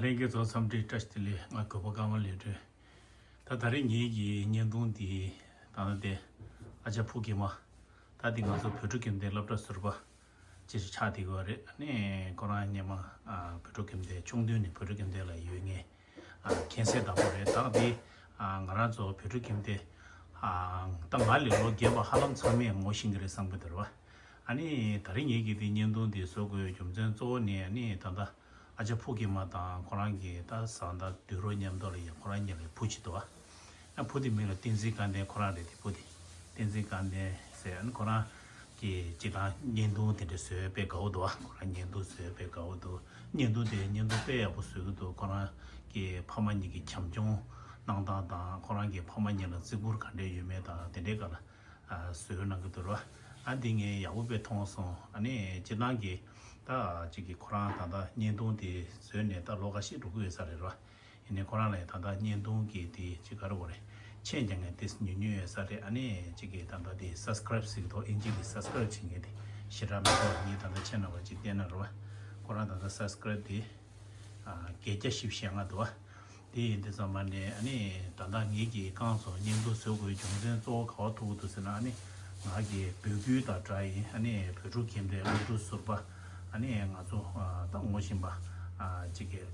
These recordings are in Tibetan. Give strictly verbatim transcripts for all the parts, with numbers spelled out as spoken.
ལྷན་རྒྱས་ཚོ་འཚམས་འདྲི་བཀྲ་ཤིས་བདེ་ལེགས། ང་གུས་པ་ཀརྨ་ལེགས་སྒྲོན། ད་ད་རེས་ངེད་ཀྱི་བརྙན་ཐུང་འདི་ད་ལྟ་དེ་ཨ་ཅག་ཕུག་གི་མ། ད་འདི་ང་ཚོ་བོད་ཕྲུག་ཁྱིམ་སྡེ་སློབ་གྲྭ་ཟུར་པ་ཅིག་ཆགས་བསྡད་ཡོད་རེད། ཨ་ནི་ཁོ་རང་སྔོན་མ་ཨ་བོད་ཕྲུག་ཁྱིམ་སྡེ་ཆུང་དུས་ནས་བོད་ཕྲུག་ཁྱིམ་སྡེ་ལ་ཡོད་མཁན་ཨ་མཁྱེན་གསལ་དག་པོ་རེད། ད་འདི་ཨ་ང་རང་ཚོ་བོད་ཕྲུག་ཁྱིམ་སྡེ་ཨ་ད་ང་ལས་ལོ་རྒན་པ་ཧ་ལམ་ཚང་མས་ངོ་ཤེས་ཀྱི་རེད་བསམ་གྱི་འདུག་རེད་བ། ཨ་ནི་ད་རེས་ངེད་ཀྱིས་འདི་བརྙན་ཐུང་འདི་བཟོ་དགོས་རྒྱུ་མཚན་གཙོ་བོ་ནི་ཨ་ནི་ད་ལྟ་ཨ་ཅག་ཕུག་གི་མ་དང་ཁོ་རང་གི་ད་བཟའ་ཟླ་དུད་འགྲོ་མཉམ་དུ་ལ་ཡ་ཁོ་རང་གཉིས་ལ་བུ་གཅིག་འདུག་བ། ཨ་བུ་དེ་མིང་ལ་བསྟན་འཛིན་དགའ་ལྡན། ཁོ་རང་རེད་དེ་བུ་དེ། བསྟན་འཛིན་དགའ་ལྡན་ཟེར། ཨ་ནི་ཁོ་རང་གི་སྤྱིར་བཏང་བརྙན་ཐུང་དེ་འདྲ་བཟོས་དཔེ་དགའ་བོ་འདུག་བ། ཁོ་རང་བརྙན་ཐུང་བཟོས་དཔེ་དགའ་བོ་འདུག་བརྙན་ཐུང་དེ་བརྙན་ཐུང་དཔེ་ཡག་པོ་བཟོས་ཀྱི་འདུག་ཁོ་རང་གི་ཕ་མ་གཉིས་ཀྱི་བྱམས་སྐྱོང་གནང་སྟངས་དང་ཁོ་རང་གི་ཕ་མ་གཉིས་ལ་བརྩི་བཀུར་ག་འདྲས་ཡོད་མེད་དང་དེ་འདྲའི་སྐོར་ལ་ཨ་བཟོས་གནང་གི་འདུག་ར། ཨ་འདི་ངས་ཡག་པོ་དཔེ་མཐོང་སོང་། ཨ་ནི་སྤྱིར་བཏང་གི་ད་ཅིག་གི་ཁོ་རང་ད་ལྟ་བརྙན་ཐུང་དེ་བཟོས་ནས་ད་ལོ་ཁ་ཤས་འགྲོ་གི་ཡོད་ས་རེད་ར། ཡིན་ནའི་ཁོ་རང་ལ་ད་ལྟ་བརྙན་ཐུང་གི་དེ་ཅིག་ག་རེ་གོ་རེད། མཆན་རྒྱག་མཁན་དེ་ཉུང་ཉུང་ཡོད་ས་རེད། ཨ་ནི་ཅིག་གི་ད་ལྟ་དེ་སབ་སི་ཀ་རེབ་ཟེར་གི་འདུག་ཨིན་ཇི་གི་སབ་སི་ཀ་རེབ་བྱེད་མཁན་དེ་ཞེ་དྲག་མི་འདུག་ངས་ད་ལྟ་མཆན་ནང་བ་ཅིག་བལྟས་ན་རེད་བ། ཁོ་རང་ད་ལྟ་སབ་སི་ཀ་རེབ་དེ་ཨ་བརྒྱད་བརྒྱ་བཞི་བཅུ་ཞེ་ལྔ་འདུག་བ། དེ་ཡིན་དུས་ཙམ་པ་ནས་ཨ་ནི་ད་ལྟ་ངེད་ཀྱིས་རྐང་སོ་བརྙན་ཐུང་བཟོ་དགོས་རྒྱུ་མཚན་གཙོ་བོ་ག་བ་ཐུག་གི་འདུག་ཟེར་ན། ཨ་ནི་ང་གི་བོད་བརྒྱུད་དང་འདྲ་ཡིན། ཨ་ནི་བོད་ཕྲུག་ཁྱིམ་སྡེ་སློབ་ཕྲུག་ཟུར་པ་ཨ་ནི་ང་ཚོ་ཨ་ད་ངོ་ཤེས་པ་ཨ་ཅིག་གི་ཨ་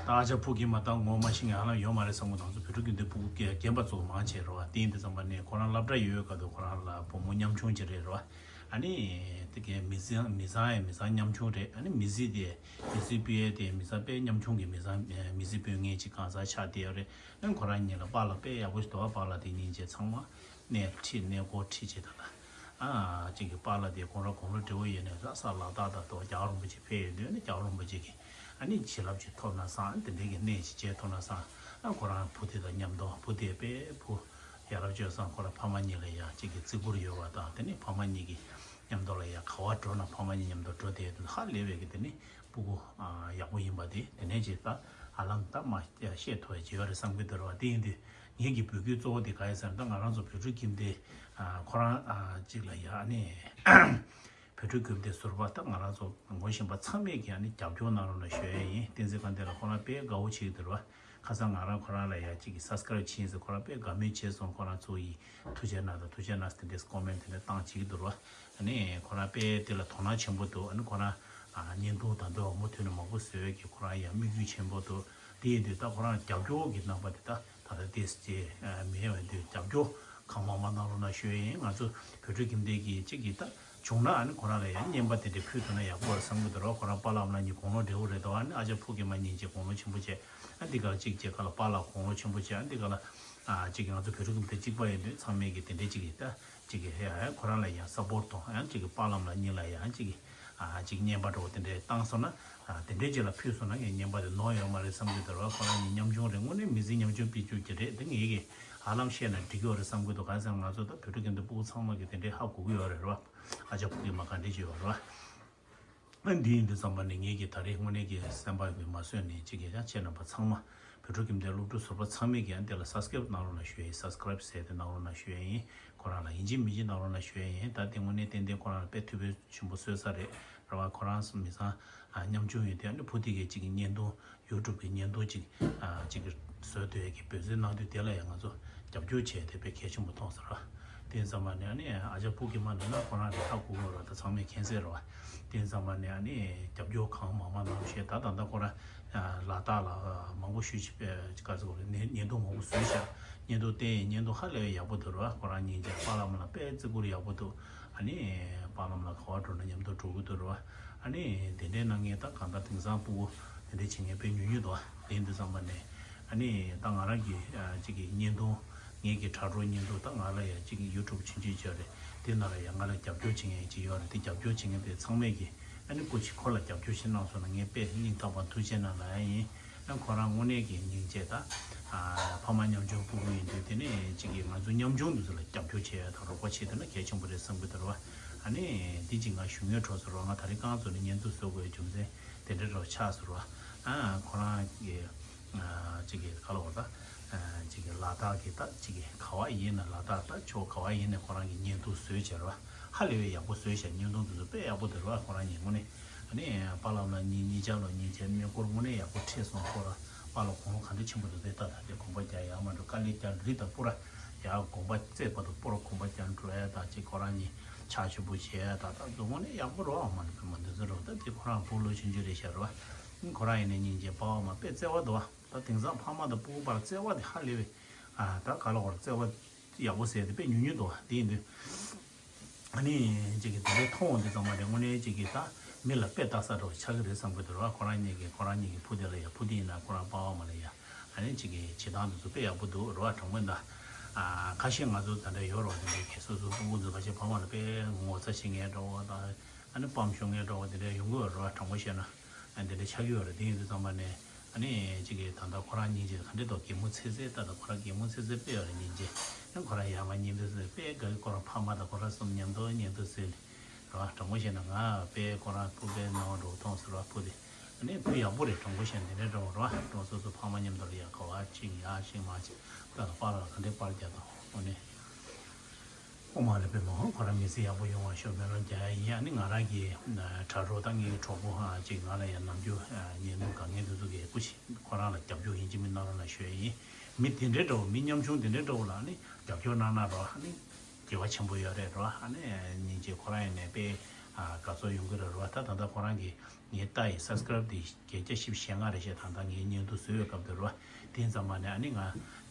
ད་ཨ་ཅག་ཕུག་གི་མ་ད་ངོ་མ་ཤེས་མཁན་ཧ་ལམ་ཡོད་མ་རེད་བསམ་གི་འདུག་ང་ཚོ་བོད་ཕྲུག་ཁྱིམ་སྡེ་ཕྲུ་གུ་རྒན་པ་ཚོ་མང་ཆེ་རེད་བ། དེ་ཡིན་དུས་ཙམ་པ་ནས་ཁོ་རང་སློབ་གྲྭ་ཡོད་ཡོད་སྐབས་དུ་ཁོ་རང་ལ་བུ་མོ་ཉམ་ཆུང་ཅིག་རེད་རེད་བ། ཨ་ནི་དེ་གའི་མི་ཚང་མི་ཚང་ཡང་མི་ཚང་ཉམ་ཆུང་རེད། ཨ་ནི་མི་ཚེ་དེ་མི་ཚེ་སྤེལ་ཡས་དེ་མི་ཚང་དཔེ་ཉམ་ཆུང་གི་མི་ཚང་མི་ཚེ་སྤེལ་མཁན་ཅིག་གང་ཟག་ཆགས་བསྡད་ཡོད་རེད། ཨ་ནི་ཁོ་རང་གཉིས་ལ་པཱ་ལགས་དཔེ་ཡག་པོ་ཞིག་འདུག་བ། པཱ་ལགས་དེ་གཉིས་ཆ་ཚང་མ་གནས་ཁྲིད་གནས་སྐོར་ཁྲིད་བྱེད་ད་ལ་ཨ་ཅིག་གི་པཱ་ལགས་དེ་ཁོང་རང་དགུང་ལོ་བགྲེས་པོ་ཡོད་ནས་ས་ས་ལ་དྭགས་དང་དུ་རྒྱལ་བ་རིན་པོ་ཆེ་ཕེབས་ཡོད་དུས་ཨ་ནི་རྒྱལ་བ་རིན་པོ་ཆེ་གི་ཨ་ནི་བྱིན་རླབས་ཅིག་ཐོབ་ན་བསམ། ཨ་ནི་དེ་འདྲའི་གི་གནས་ཅིག་མཇལ་ཐུབ་ན་བསམ། ཨ་ཁོ་རང་བུ་དེ་དང་མཉམ་དུ་བུ་དེ་དཔེ་བུ་ཡ་རབས་སྤྱོད་བཟང་ཁོ་ར་ཕ་མ་གཉིས་ལ་ཡང་གཅིག་གི་བརྩི་བཀུར་ཡོད་པ་དང་། དེ་ནས་ཕ་མ་གཉིས་ཀྱི་མཉམ་དུ་ལ་ཡང་ག་བ་འགྲོ་ན་ཕ་མ་གཉིས་མཉམ་དུ་འགྲོ་དེ་ཧ་ལས་པའི་གི་དེ་ནས་སྤུ་གུ་ཨ་ཡག་པོ་ཡིན་པ་དེ་དེ་ནས་ཅིག་ད་ཧ་ལམ་ད་མ་བཤད་ཐུབ་ཡ་ཅིག་ཡོད་རེད་བསམ་གི་འདུག་ར་བ། དེ་ཡིན་དུས་ངེད་ཀྱི་འབོད་སྐུལ་གཙོ་བོ་དེ་ག་ཡིན་ཟེར་ན། ད་ང་རང་ཚོ་བོད་ཕྲུག་ཁྱིམ་སྡེ་ཨ་ཁོ་རང་ཨ་གཅིག་ལ་ཡ་ཨ་ནི་བོད་ཕྲུག་ཁྱིམ་སྡེ་ཟུར་པ་ད་ང་རང་ཚོ་ངོ་ཤེས་པ་ཚང་མས་ཀྱི་ཨ་ནི་རྒྱབ་སྐྱོར་གནང་རོགས་གནང་ཞུ་ཡ་ཡིན། བསྟན་འཛིན་དགའ་ལྡན་ལགས་ཁོ་རང་དཔེ་དགའ་བོ་བྱེད་ཀྱི་འདུག་ར་བ། ཁ་སང་ང་རང་ཁོ་རང་ལ་ཡ་གཅིག་གི་སབ་སི་ཀ་རེབ་བྱིན་ཟེར། ཁོ་རང་དཔེ་དགའ་མོས་བྱས་སོང་། ཁོ་རང་ཚོ་ཡིས་ཐུགས་རྗེ་གནང་དང་ཐུགས་རྗེ་གནང་ཟེར་དེ་འདྲས་ཀོ་མེན་ཊི་དེ་འདྲ་བཏང་བྱེད་ཀྱི་འདུག་ར་བ། ཨ་ནི་ཁོ་རང་དཔེ་དེ་ལ་དོ་སྣང་ཆེན་པོ་འདུག་ཨ་ནི་ཁོ་རང་ཨ་བརྙན་ཐུང་དང་དུ་མུ་མཐུད་ནས་མང་པོ་བཟོ་ཡས་ཀྱི་ཁོ་རང་ཡང་དམིགས་ཡུལ་ཆེན་པོ་འདུག་དེ་ཡིན་དུས་ད་ཁོ་རང་རྒྱབ་སྐྱོར་གྱི་རྣམ་པ་དེ་ད་ད་ལྟ་དེ་ཅེས་མེད་པ་དུས་རྒྱབ་སྐྱོར་གང་མང་མང་གནང་རོགས་གནང་ཞུ་ཡས་ཡིན། ང་ཚོ་བོད་ཕྲུག་ཁྱིམ་སྡེ་གི་གཅིག་གིས་ད་བྱུང་ན་ཨ་ནི་ཁོ་རང་ལ་ཡང་རྔན་པ་དེ་འདྲ་ཕུལ་ཐུབ་ན་ཡག་པོ་རེད་བསམ་གྱི་འདུག་ར་བ། ཁོ་རང་པཱ་ལགས་ཨ་མ་ལགས་གཉིས་དགུང་ལོ་བགྲེས་པོ་རེད་དོ། ཨ་ནི་ཨ་ཅག་ཕུག་གི་མ་གཉིས་ཀྱིས་དགུང་ལོ་ཆེན་པོ་བྱས། ཨ་འདི་ག་ལ་གཅིག་བྱས་ག་ལ་པཱ་ལགས་དགུང་ལོ་ཆེན་པོ་བྱས། ཨ་འདི་ག་ལ་ཨ་གཅིག་གིས་ང་ཚོ་བོད་ཕྲུག་ཁྱིམ་སྡེ་གཅིག་པ་ཡིན་དུས་ཚང་མས་ཀྱི་དེ་འདྲའི་གཅིག་གིས་ད་གཅིག་གིས་ཧེ་ཧེ་ཁོ་རང་ལ་ཡང་སབ་པོར་ཊི་དང་ཡང་གཅིག་གིས་པཱ་ལགས་ཨ་མ་ལགས་གཉིས་ལ་ཡང་གཅིག་གིས་ཨ་གཅིག་རྔན་པ་འདྲ་བོ་དེ་འདྲའི་བཏང་སོང་ན། ཨ་དེ་འདྲའི་རྗེས་ལ་ཕུལ་སོང་ན་ངས་རྔན་པ་དེ་ནོར་ཡོད་མ་རེད་བསམ་གྱི་འདུག་ར་བ། ཁོ་རང་གཉིས་ཉམ་ཆུང་རེད། དངོས་གནས་མི་ཚེ་ཉམ་ཆུང་སྤེལ་རྒྱུ་གི་རེད། དེ་ངེད་ཀྱིས་ཧ་ལམ་བཤད་ན་འགྲིག་གི་ཡོད་རེད་བསམ་གྱི་འདུག་གང་ཟེར་ན་ང་ཚོ་ད་བོད་ཕྲུག་ཁྱིམ་སྡེ་ཕྲུ་གུ་ཚང་མ་གིས་དེ་འདྲའི་ཧ་གོ་གི་ཡོད་རེད་ར་བ། ཨ་ཅག་ཕུག་གི་མ་ག་འདྲ་ཅིག་ཡོད་ར་བ། ཨ་འདི་ཡིན་དུས་ཙམ་པ་ནས་ངེད་ཀྱིས་ད་རེས་དངོས་གནས་ཀྱི་སེམས་པ་གི་མ་བཟོད་ནས་གཅིག་གིས་ཡང་ཁྱེད་རྣམ་པ་ཚང་མ་བོད་ཕྲུག་ཁྱིམ་སྡེ་སློབ་ཕྲུག་ཟུར་པ་ཚང་མས་ཀྱི་ཡང་དེ་ལ་སབ་སི་ཀ་རེབ་གནང་རོགས་གནང་ཞུ་ཡ་ཡིན། སབ་སི་ཀ་རེབ་ཟེར་དེ་གནང་རོགས་གནང་ཞུ་ཡ་ཡིན། ཁོ་རང་ལ་ཡིན་གཅིག་མིན་གཅིག་གནང་རོགས་གནང་ཞུ་ཡ་ཡིན། ད་དེ་དངོས་གནས་ཏན་ཏན་ཁོ་རང་ལ་དཔེ་ཐུགས་ཕན་ཆེན་པོ་གསོས་ས་རེད་ར་བ། ཁོ་རང་མི་ཚང་ཨ་ཉམ་ཆུང་ཡོད་དུས་ཨ་ནི་བུ་དེ་གའི་གཅིག་གི་བརྙན་ཐུང་ཡུ་ཊུབ་གི་བརྙན་ཐུང་གཅིག་ཨ་གཅིག་གི་བཟོ་འདོད་ཀྱི་འབད་བརྩོན་གནང་དུས་དེ་ལ་ཡང་ང་ཚོ་རྒྱབ་སྐྱོར་བྱས་ཏེ་དཔེ་གལ་ཆེན་པོ་མཐོང་ཟེར་བ། དེ་ཙམ་པ་ནས་ཨ་ནི་ཨ་ཅག་ཕུག་གི་མ་འདི་ན་ཁོ་རང་རེད་ཧ་གོ་གི་ཡོད་ར། ད་ཚང་མས་མཁྱེན་གསལ་རེད་བ། དེ་ཙམ་པ་ནས་ཨ་ནི་རྒྱབ་སྐྱོར་གང་མང་མང་གནང་ཤེས། ད་ད་ལྟ་ཁོ་རང་ཨ་ལ་དྭགས་ལ་མང་པོ་ཞུས་ཅི་དཀའ་ཚེགས་རེད། བརྙན་ཐུང་མང་པོ་བཟོས་ཤག་བརྙན་ཐུང་བསྟན་ཡིན། བརྙན་ཐུང་ཧ་ལས་པའི་ཡག་པོ་འདུག་ར་བ། ཁོ་རང་སྙིང་རྗེ། པཱ་ལགས་ཨ་མ་ལགས་དཔེ་བརྩི་བཀུར་ཡག་པོ་འདུག་ཨ་ནི་པཱ་ལགས་ཨ་མ་ལགས་ག་བ་འགྲོ་ན་མཉམ་དུ་འགྲོ་གི་འདུག་ར་བ། ཨ་ནི་དེ་འདྲའི་གནང་མཁན་ད་གང་ལྟར་དེང་སང་ཕྲུ་གུ་དེ་འདྲའི་བྱེད་མཁན་དཔེ་ཉུང་ཉུང་འདུག་བ། དེ་ཡིན་དུས་ཙམ་པ་ནས་ཨ་ནི་ད་ང་རང་གི་ཨ་གཅིག་གི་བརྙན་ཐུང་། ངེད་ཀྱི་དྲ་གྲོགས་བརྙན་ཐུང་ད་ང་ལ་ཡང་གཅིག་གི་ཡུ་ཊུབ་ཆུང་ཆུང་ཅིག་ཡོད་རེད། དེ་ནང་ལ་ཡང་ང་ལ་རྒྱབ་སྐྱོར་བྱེད་མཁན་ཅིག་ཡོད་རེད། དེ་རྒྱབ་སྐྱོར་བྱེད་མཁན་དེ་ཚང་མས་ཀྱི་ཨ་ནི་སྐུ་མཁྱེན་ཁོ་ལ་རྒྱབ་སྐྱོར་ཞིག་གནང་སོང་ན་ངས་དཔེ་སྙིང་ཐག་པ་ཐུགས་རྗེ་གནང་ལབ་ཡ་ཡིན། ཨ་ཁོ་རང་དངོས་གནས་ཀྱི་སྙིང་རྗེ། ད་ཨ་ཕ་མ་ཉམ་ཆུང་ཕྲུ་གུ་ཡིན་དུས་དེ་ནས་གཅིག་གི་ང་ཚོ་ཉམ་ཆུང་འདི་ཚོ་ལ་རྒྱབ་སྐྱོར་བྱེད་ཡ་དང་རོགས་པ་བྱེད་ཐུབ་ན་གལ་ཆེན་པོ་རེད་བསམ་གྱི་འདུག་ར་བ། ཨ་ནི་འདི་གཅིག་ང་ཞུ་ངེས་འགྲོ་ཟེར་བ། ང་ད་རེས་རྐང་བཙུགས་ནས་བརྙན་ཐུང་བཟོ་དགོས་རྒྱུ་མཚན་དེ་འདྲ་རོ་ཆགས་ཟེར་བ། ཨ་ཁོ་རང་གི་ཨ་གཅིག་གི་ག་ལ་བར་ད་ཨ་གཅིག་གི་ལ་དྭགས་ཀྱི་ད་གཅིག་གི་ག་བ་ཡིན་ན་ལ་དྭགས་ད་ཕྱོགས་ག་བ་ཡིན་ནས་ཁོ་རང་གི་བརྙན་ཐུང་བཟོས་བྱས་ར་བ། ཧ་ལས་པའི་ཡག་པོ་བཟོས་བྱས། བརྙན་ཐུང་དེ་ཚོ་དཔེ་ཡག་པོ་འདུག་ར་བ། ཁོ་རང་གཉིས་དངོས་གནས་ ནས་པཱ་ལགས་ལ་ཉིན་གཉིས་ཆར་ལ་ཉིན་བྱས་མེ་འཁོར་དངོས་གནས་ཡག་པོ་འཕྲད་སོང་། ཁོ་ར་པཱ་ལགས་དགུང་ལོ་ག་འདྲ་ཆེན་པོ་འདུག་དེ་ལྟ་ད་དེ་དགོངས་པ་རྒྱག་ཡག་མ་འགྲོ། དཀའ་ལས་རྒྱག་རི་དང་པོ་ར་ཡག་དགོངས་པ་རྩེ་བར་དུ་སྤོ་ར་དགོངས་པ་རྒྱག་འགྲོ་ཡ་ད་ཅིག་ཁོ་རང་གཉིས་ཕྱག་ཞུ་པོ་བྱས་ད་ད་དུང་དངོས་གནས་ཡག་པོ་རོ་ཨ་མ་ནི་བུ་མ་འདི་ཚོ་རོ་ད་དེ་ཁོ་རང་བུ་ལོ་ཆུང་ཆུང་རེད་ཤག་རོ། ཁོ་རང་ཡིན་ནས་ཉིན་བྱས་པཱ་ལགས་མ་དཔེ་བརྩེ་བ་འདུག་ཨ། ད་དེང་སང་ཕ་མ་དང་སྤུ་གུ་བར་བརྩེ་བ་དེ་ཧ་ལས་པའི་ཨ་ད་ག་ལ་བར་བརྩེ་བ་ཡག་པོ་ཟེར་དེ་དཔེ་ཉུང་ཉུང་འདུག་ཨ། དེ་ཡིན་དུས། ཨ་ནི་ཅིག་གིས་དེ་འདྲའི་མཐོང་འོང་དུས་ཙམ་པ་རེད། དངོས་གནས་ཅིག་གིས་ད་མི་ལ་དཔེ་ལྟ་ས་འདྲ་བོ་ཆགས་ཀྱི་རེད་བསམ་གྱི་འདུག་རོ། ཁོ་རང་གཉིས་ཀྱིས་ཁོ་རང་གཉིས་ཀྱི་བུ་དེ་ལ་ཡ་བུ་དེ་ཡིན་ན་ཁོ་རང་པཱ་ལགས་མ་ལ་ཡ་ཨ་ནི་ཅིག་གིས་བྱེད་སྟངས་དེ་ཚོ་དཔེ་ཡག་པོ་འདུག་རོ། དྲང་པོ་ད་ཁ་ཤས་ང་ཚོ་ད་འདྲ་ཡོད་རོ། དེ་འདྲའི་གི་སོ་སོ་སྤུ་གུ་ཚོ་ཁ་ཤས་ཕ་མ་ལ་དཔེ་ངོ་ཚ་བྱེད་མཁན་འདྲ་བོ་དང་ཨ་ནི་སྤམ་ཤོར་མཁན་འདྲ་བོ་དེ་འདྲ་ཡོང་གི་ཡོད་རོ། དྲང་པོ་བཤད་ན་ཨ་དེ་འདྲ་ཆགས་ཀྱི་ཡོད་རེད། དེ་ཡིན་དུས་ཙམ་པ་ནས། ཨ་ནི་གཅིག་གིས་ད་ལྟ་ཁོ་རང་སྙིང་རྗེ་ག་འདྲས་འདུག་གད་མོ་ཚེ་ཚེ་ལྟ་དང་ཁོ་རང་གད་མོ་ཚེ་ཚེ་དཔེ་ཡོད་རེད་སྙིང་རྗེ། ཨ་ཁོ་རང་ཡར་མར་བསྙེན་བཀུར་ཟེར་དཔེ་དགའ་གི་ཁོ་རང་ཕ་མ་དང་ཁོ་རང་གསུམ་མཉམ་དུ་བསྙེན་བཀུར་ཟེར་ནས་རོ། དྲང་པོ་བཤད་ན་ང་དཔེ་ཁོ་རང་སྤུ་གུའི་སྣང་བ་འགྲོ་མཐོང་ཟེར་བ་སྤུ་དེ་ཨ་ནི་སྤུ་ཡག་པོ་རེད། དྲང་པོ་བཤད་ན་དེ་འདྲས་འདྲ་བོ་རོ། འགྲོ་སོ་སོ་ཕ་མ་མཉམ་དུ་ལ་ཡག་ག་བ་ཅིག་ཡག་ཤིང་མ་ཅིག་ལྟ་དང་པཱ་ལགས་ག་འདྲས་པར་རྒྱག་དང་ཨ་ནི། ཨོ་མ་རེད་པས་མ་ཧོ། ཁོ་རང་མི་ཚེ་ཡག་པོ་ཡོང་བ་ཤོག་སྨོན་ལམ་རྒྱག་ཡ་ཡིན། ཨ་ནི་ང་རང་གི་དྲ་གྲོགས་དང་ངའི་གྲོགས་པོ་ཧ་ཅིག་ང་ལ་ཡང་ནམ་རྒྱུན་ཉེ་དུ་དགའ་ངེས་དེ་ཚོ་གི་སྐུ་ཞིག་ཁོ་རང་ལ་རྒྱབ་སྐྱོར་ཡིན་གཅིག་མིན་གནང་རོགས་གནང་ཞུ་ཡ་ཡིན། མི་དེ་འདྲའི་འདྲ་བོ་མི་ཉམ་ཆུང་དེ་འདྲའི་འདྲ་བོ་ལ་ཨ་ནི་རྒྱབ་སྐྱོར་གནང་ན་རོགས་ཨ་ནི་དགེ་བ་ཆེན་པོ་ཡོད་རེད་རོ། ཨ་ནི་ཉིན་གཅིག་ཁོ་རང་ཡིན་ནས་དཔེ་དགའ་ཚོར་ཡོང་གི་རེད་རོ། ད་ད་ལྟ་ཁོ་རང་གི་ངའི་ལྟ་ཡི་སབ་སི་ཀ་རབ་དེ་བརྒྱད་བརྒྱ་བཞི་བཅུ་ཞེ་ལྔ་རེད་ཤག་ད་ལྟ་ངའི་བརྙན་ཐུང་བཟོས་པའི་སྐབས་དེ་རོ། དེ་ཙམ་པ་ནས་ཨ་ནི་ང་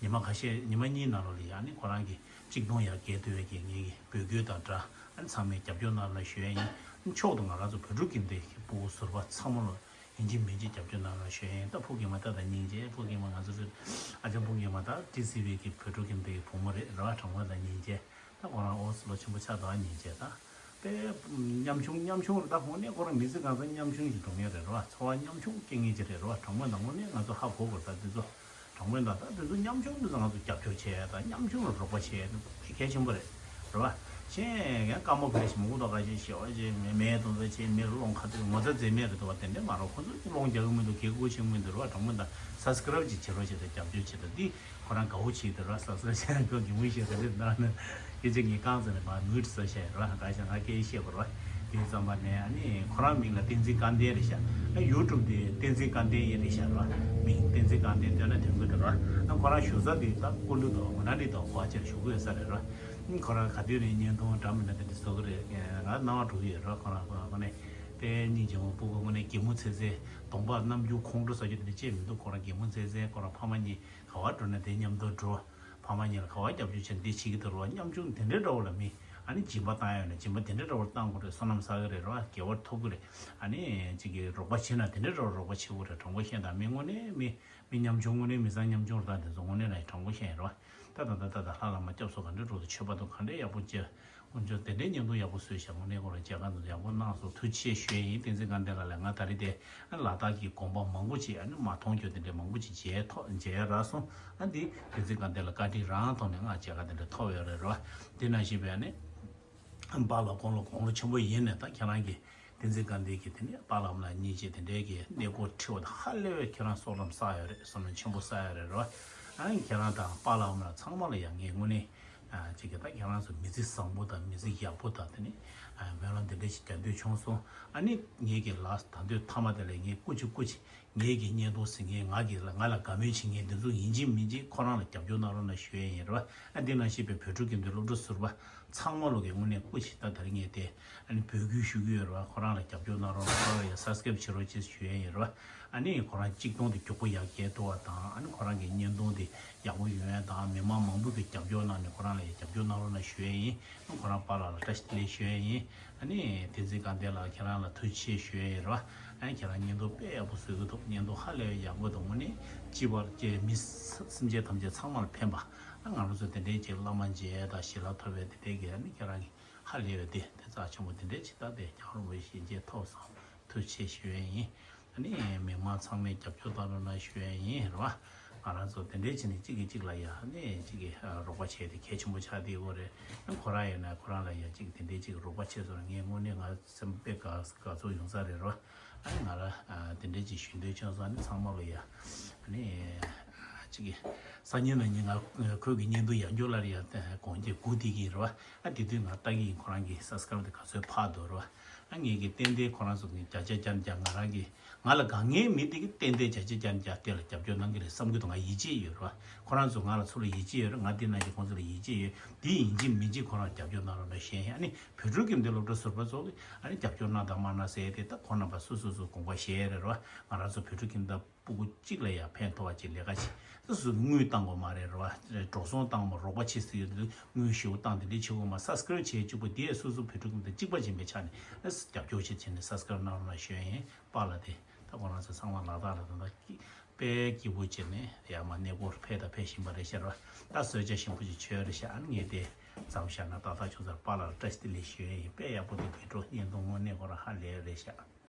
ཉི་མ་ཁ་ཤས་ཉི་མ་གཉིས་ནང་ལོགས་ལ་ཡ་ཨ་ནི་ཁོ་རང་གི་གཅིག་སྟོང་ཡར་བརྒལ་ཐུབ་པའི་གི་ངའི་གི་འབོད་སྐུལ་དང་སྦྲགས་ཨ་ནི་ཚང་མས་རྒྱབ་སྐྱོར་གནང་རོགས་ཞུ་ཡ་ཡིན། མཆོག་ཏུ་ང་རང་ཚོ་བོད་ཕྲུག་ཁྱིམ་སྡེ་གི་སྤུ་གུ་ཟུར་པ་ཚང་མ་ལ་ཡིན་གཅིག་མིན་གཅིག་རྒྱབ་སྐྱོར་གནང་རོགས་ཞུ་ཡ་ཡིན། ད་ཕུགས་ཀྱི་མ་ད་ད་སྙིང་རྗེ་ཕུགས་ཀྱི་མ་ང་ཚོ་ཚོ་ཨ་ཅག་ཕུགས་ཀྱི་མ་ད་ཊི་སི་ཝི་གི་བོད་ཕྲུག་ཁྱིམ་སྡེ་གི་བུ་མོ་རེད་ར་བ་དྲང་པོ་ད་སྙིང་རྗེ། ད་ཁོ་རང་ཨོ་སི་ལོ་ཆེན་པོ་ཆགས་འདུག་ཨ་ཉིན་བྱས་ད། དཔེ་ཉམ་ཆུང་ཉམ་ཆུང་རེད། ད་དངོས་གནས་ཁོ་རང་མི་ཚེ་གང་ཚང་ཉམ་ཆུང་ཞིག་འགྲོ་མཁན་རེད་རོ། འཚོ་བ་ཉམ་ཆུང་སྐྱེལ་མཁན་ཅིག་རེད་རོ། དྲང་པོ་ད་དངོས་གནས་ང་ཚོ་ཧ་གོ་དགོས། ད་འདི་ཚོ་དྲང་པོ་ད་ད་འདི་ཚོ་ཉམ་ཆུང་འདི་ཚོ་ང་ཚོ་རྒྱབ་སྐྱོར་བྱས་ད་ཉམ་ཆུང་ལ་རོགས་པ་བྱས་ད་དཔེ་གལ་ཆེན་པོ་རེད་རོ། གཞན་ཡང་དཀའ་མོ་བས་མུ་གུ་དོག་ཁ་ཤས་ཞེ་བ་ཅིག་མེ་མེ་དོན་དུ་བྱས་མེ་རླུང་ཁ་ཐུག་ངོ་ཚ་མཛེས་མེད་རེད་འདུག་བ། དེ་འདྲས་མ་རོ། ཁོ་ཚོ་སློང་རྒྱག་གི་མི་འདུག་གེ་ཀུ་ཆེན་མི་འདུག་རོ། དྲང་པོ་ད་སབ་སི་ཀ་རབ་ཅིག་བྱེད་རོགས་བྱེད་ད་རྒྱབ་སྐྱོར་བྱེད་ད་འདི། ཁོ་རང་དགའ་བོ་བྱེད་དེ་ར་སག་སག་བྱས་ན་ཁོ་གི་མུ་ཤེས་ད་རེད་ད་ནི་སྐད་ཆ་ངས་གང་ཟེར་ནས་མ་མུ་ཟ་བཤད་ར་ག་ཤ་ང་སྐད་བཤད་པ་ར། དེ་ཙམ་པ་ནས་ཨ་ནི་ཁོ་རང་མིང་ལ་བསྟན་འཛིན་སྐལ་ལྡན་རེད་ཤག་ཨ་ཡུ་ཊུབ་དེ་བསྟན་འཛིན་སྐལ་ལྡན་ཡིན་རེད་ཤག་ར། མིང་བསྟན་འཛིན་སྐལ་ལྡན་བཏོན་ན་དོན་གི་འདུག་ར། ཨ་ཁོ་རང་བཞུགས་ས་དེ་ད་ཀུ་ལུ་དང་མོ་ན་ལི་དང་གོ་ཅེར་བཞུགས་གི་ཡོད་ས་རེད་ར། ཨ་ཁོ་རང་ག་དུས་ནས་བརྙན་ཐུང་འདྲ་མི་འདྲ་དེ་འདྲ་བཟོ་གི་རེད། ང་སྣང་བ་འགྲོ་གི་ཡོད་ར། ཁོ་རང་ཁོ་རང་ཁོ་ནས་དཔེ་སྙིང་རྗེ་མོ་སྤུ་གུ་དངོས་གནས་གད་མོ་ཚེ་ཚེ་གདོང་པ་རྣམ་འགྱུར་ཁོང་ཁྲོ་ཟ་རྒྱུ་དེ་འདྲ་ཅིག་མི་འདུག་ཁོ་རང་གད་མོ་ཚེ་ཚེ་ཁོ་རང་ཕ་མ་གཉིས། ག་བར་འགྲོ་ན་དེ་མཉམ་དུ་འགྲོ། ཕ་མ་གཉིས་ལ་ག་བར་རྒྱབ་སྐྱོར་བྱས་ནས་འདི་བྱེད་ཀྱི་འདུག་རོགས། ཉམ་ཆུང་དེ་འདྲའི་འདྲ་བོ་ལ་མི་ཨ་ནི་སྦྱིན་པ་བཏང་ཡོད་ན་སྦྱིན་པ་དེ་འདྲའི་འདྲ་བོ་བཏང་དགོས་རེད། བསོད་ནམས་བསགས་ཀྱི་རེད་རོགས། དགེ་བ་ཐོབ་ཀྱི་རེད། ཨ་ནི་གཅིག་གིས་རོགས་པ་བྱེད་ན་དེ་འདྲའི་འདྲ་བོ་རོགས་པ་བྱེད་དགོས་རེད། དྲང་པོ་བཤད་ན་མི་དངོས་གནས་མི་མི་ཉམ་ཆུང་དངོས་གནས་མི་ཚང་ཉམ་ཆུང་རེད། ད་དེ་ཚོ་དངོས་གནས་ལ་དྲང་པོ་བཤད་ཡིན་རོགས། ད་ད་ད་ད་ད་ལྷ་ལ་མ་སྐྱབས་སོ་ག་འདྲའི་འགྲོ་དུ་ཆོས་པ་དང་ག་འདྲའི་ཡག་པོ་བྱེད། དཀོན་མཆོག་དེ་འདྲའི་བརྙན་ཐུང་ཡག་པོ་བཟོས་ཤག་དངོས་གནས་ཁོ་རང་མཇལ་ཁ་འདི་ཡག་པོ་གནང་སོང་། ཐུགས་རྗེ་ཆེ་ཞུ་ཡ་ཡིན། བསྟན་འཛིན་སྐལ་ལྡན་ལགས་ལ་ང་ད་རེས་དེ་ལ་དྭགས་ཀྱི་དགོན་པ་མང་པོ་ཅིག་ཨ་ནི་མ་མཐོང་རྒྱུ་དེ་འདྲའི་མང་པོ་ཅིག་མཇལ་ཐོ་མཇལ་ཡ་རག་སོང་། ཨ་འདི་བསྟན་འཛིན་སྐལ་ལྡན་ལ་བཀའ་དྲིན་རང་ཐོག་ནས་ང་མཇལ་ཁ་དེ་འདྲ་ཐོབ་ཡོད་རེད་རོ། དེ་ནང་བཞིན་པའི་ཨ་ནི་པཱ་ལགས་དགུང་ལོ་དགུང་ལོ་ཆེན་པོ་ཡིན་ནས་ད་ཁྱེད་རང་གི་བསྟན་འཛིན་སྐལ་ལྡན་གྱི་དེ་ནས་པཱ་ལགས་ལ་སྙིང་རྗེ་དེ་འདྲའི་གི་གནས་སྐོར་ཁྲིད་པ་དང་ཧ་ལས་པའི་ཁྱེད་རང་བསོད་ནམས་བསགས་ཡོད་རེད། བསོད་ནམས་ཆེན་པོ་བསགས་ཡོད་རེད་རོ། ཨ་ནི་ཁྱེད་རང་དང་པཱ་ལགས་ཚང་མ་ལ་ཡང་ངས་དངོས་གནས། ཅིག་གིས་ད་ཁྱེད་རང་ཚོ་མི་ཚེ་བཟང་པོ་དང་མི་ཚེ་ཡག་པོ་དང་དེ་ནི་སྨོན་ལམ་དེ་འདྲ་ཞིག་རྒྱག་འདོད་བྱུང་སོང་། ཨ་ནི་ངེད་ཀྱི་ལགས་ད་འདོད་ཐ་མ་དེ་ལས་ངས་སྐུ་མཁྱེན་སྐུ་མཁྱེན་ངེད་ཀྱི་བརྙན་ཐུང་ཟིན་མཁན་ང་གི་ང་ལ་དགའ་མོས་བྱེད་མཁན་འདི་ཚོ་ཡིན་གཅིག་མིན་གཅིག་ཁོ་རང་ལ་རྒྱབ་སྐྱོར་གནང་རོགས་གནང་ཞུ་ཡས་ཡིན་རེད་བ། ཨ་འདི་ནང་བཞིན་པའི་བོད་ཕྲུག་གི་འདི་སློབ་གྲྭ་ཟུར་པ་ཚང་མ་ལོ་གི་དངོས་གནས་སྐུ་མཁྱེན་ད་ད་རེས་ངས་དེ་ཨ་ནི་འབོད་སྐུལ་ཞུ་གི་ཡོད་རེད་བ། ཁོ་རང་ལ་རྒྱབ་སྐྱོར་གནང་རོགས་གནང་། ཁོ་རང་ལ་ཡ་སབ་སི་ཀེབ་བྱེད་རོགས་ཅེས་ཞུ་ཡས་ཡིན་རེད་བ། ཨ་ནི་ཁོ་རང་གཅིག་སྟོང་དེ་མགྱོགས་པོ་ཡར་རྒྱས་ཐུབ་པ་དང་ཨ་ནི་ཁོ་རང་གི་བརྙན་ཐུང་དེ་ཡག་པོ་ཡོང་ཡ་དང་མི་མང་མང་པོ་གི་རྒྱབ་སྐྱོར་གནང་ནས་ཁོ་རང་ལ་ཡ་རྒྱབ་སྐྱོར་གནང་རོགས་གནང་ཞུ་ཡས་ཡིན། ཁོ་རང་པཱ་ལགས་ལ་བཀྲ་ཤིས་བདེ་ལེགས་ཞུ་ཡས་ཡིན། ཨ་ནི་བསྟན་འཛིན་དགའ་ལྡན་ལགས་ཁྱེད་རང་ལ་ཐུགས་རྗེ་ཆེ་ཞུ་ཡས་ཡིན་རེད་བ། ཨ་ནི་ཁྱེད་རང་བརྙན་ཐུང་དཔེ་ཡག་པོ་བཟོ་གི་འདུག་བརྙན་ཐུང་ཧ་ལས་པའི་ཡག་པོ་འདུག་དངོས་གནས་སྤྱི་པར་ཀྱི་མི་སེམས་ཅན་ཐམས་ཅད་ཚང་མ་ལ་ཕན་པ། ཨ་ང་རང་ཚོ་དེ་འདྲའི་ཅིག་བླ་མ་མཇལ་ཡས་དང་ཞི་ལྷག་ཐོབ་པའི་དེ་འདྲའི་གི་ཨ་ནི་ཁྱེད་རང་གི་ཧ་ལས་པའི་དེ་དེ་རྩ་ཆེན་པོ་དེ་འདྲའི་ཅིག་ད་དེ་རྒྱལ་བ་རིན་པོ་ཆེ་ཞལ་མཇལ་ཐོབ་སོང་། ཐུགས་རྗེ་ཆེ་ཞུ་ཡས་ཡིན། ཨ་ནི་མི་མང་ཚང་མས་རྒྱབ་སྐྱོར་གནང་རོགས་གནང་ཞུ་ཡས་ཡིན་རེད་བ། ང་རང་ཚོ་དེ་འདྲའི་བྱས་ནས་གཅིག་གིས་གཅིག་ལ་ཡ་ཨ་ནི་གཅིག་གིས་རོགས་པ་བྱས་ཏེ་གལ་ཆེན་པོ་ཆགས་བསྡད་ཡོད་རེད། ཨ་ཁོ་རང་ཡིན་ན་ཁོ་རང་ལ་ཡ་གཅིག་དེ་འདྲའི་གཅིག་རོགས་པ་བྱས་སོང་ན་ངས་དངོས་གནས་ང་སེམས་དཔེ་དགའ་དགའ་ཚོར་ཡོང་ས་རེད་རེད་བ། ཨ་ནི་ང་རང་དེ་འདྲའི་གཅིག་ཞུ་འདོད་བྱུང་སོང་། ཨ་ནི་ཚང་མ་ལ་ཡ་ཨ་ནི་གཅིག་གིས་སང་ཉིན་གནངས་ཉིན་ང་ཁོའི་གི་བརྙན་ཐུང་ཡར་འཇོག་ལ་ཡ་དགོངས་འགལ་སྒུག་བསྡད་ཀྱི་ཡིན་རེད་བ། ཨ་དེ་དུས་ང་ལྟ་གི་ཡིན། ཁོ་རང་གི་སབ་སི་ཀེ་རབ་དེ་ག་ཚོད་འཕར་འདུག་རེད་བ། ད་ངས་ཀྱི་ཏན་ཏན་ཁོ་རང་ཚོ་གི་བརྒྱ་ཆ་བརྒྱ་ནས་བརྒྱ་ང་རང་གི་ང་ལ་དགའ་ངའི་མི་དེ་གི་ཏན་ཏན་བརྒྱ་ཆ་བརྒྱ་ནས་བརྒྱ་དེ་ལ་རྒྱབ་སྐྱོར་གནང་གི་རེད་བསམ་གི་འདུག་ང་ཡིད་ཆེས་ཡོད་རེད་བ། ཁོ་རང་ཚོ་ང་ལ་ཚུར་ལ་ཡིད་ཆེས་ཡོད་རེད། ང་དེ་ནང་གི་ཁོང་ཚོ་ལ་ཡིད་ཆེས་ཡོད། དེ་ཡིན་གཅིག་མིན་གཅིག་ཁོ་རང་རྒྱབ་སྐྱོར་གནང་རོགས་གནང་ཞུ་ཡ་ཡིན། ཨ་ནི་བོད་ཕྲུག་ཁྱིམ་སྡེ་སློབ་གྲྭ་ཟུར་པ་ཚོ་གི་ཨ་ནི་རྒྱབ་སྐྱོར་གནང་དང་མ་གནང་ཟེར་ཡ་དེ་ད་ཁོང་རྣམ་པ་སོ་སོ་སོ་དགོངས་པ་བཞེས་ཡ་རེད་རེད་བ། ང་རང་ཚོ་བོད་ཕྲུག་ཁྱིམ་སྡེ་སྤུ་གུ་གཅིག་ལ་ཡང་ཕན་ཐོགས་པ་ཅིག་ལས་ཀ་བྱེད། སོ་སོ་དངུལ་བཏང་དགོས་མ་རེད་རེད་བ། འགྲོ་སོང་བཏང་མ་རོགས་པ་བྱེད་སྲིད་ཡོད་དུས་དངུལ་ཞེ་པོ་བཏང་དེ་འདྲ་བྱེད་དགོས་མ། སབ་སི་ཀ་རབ་བྱེད་གཅིག་པོ་དེ་སོ་སོ་བོད་ཕྲུག་ཁྱིམ་སྡེ་གཅིག་པ་ཡིན་པའི་ཆ་ནས་རྒྱབ་སྐྱོར་བྱེད་བྱས་ནས་སབ་སི་ཀ་རབ་གནང་རོགས་གནང་ཞུ་ཡ་ཡིན། པཱ་ལགས་དེ་ད་ཁོ་རང་ཚོ་ཚང་མ་ལག་རྟགས་ལ་ད་ལྟ་དཔེ་སྐྱིད་པོ་བྱས་ནས་ཡར་མར་གནས་སྐོར་ཕེབས་དང་ཕེབས་བཞིན་པ་རེད་ཤག་རེད་བ། ད་གསོལ་ཇ་ཞིམ་པོ་ཅིག་མཆོད་རེད་ཤག་ཨ་ནི་ངས་དེ་མཚམས་བཞག་ན་ཏག་ཏག་བྱུང་ཚར། པཱ་ལགས་ལ་བཀྲ་ཤིས་བདེ་ལེགས་ཞུ་ཡ་ཡིན། དཔེ་ཡག་པོ་འདུག་བོད་ཕྲུག་བརྙན་ཐུང་དངོས་གནས་ཁོ་རང་ཧ་ལས་རེད་ཤག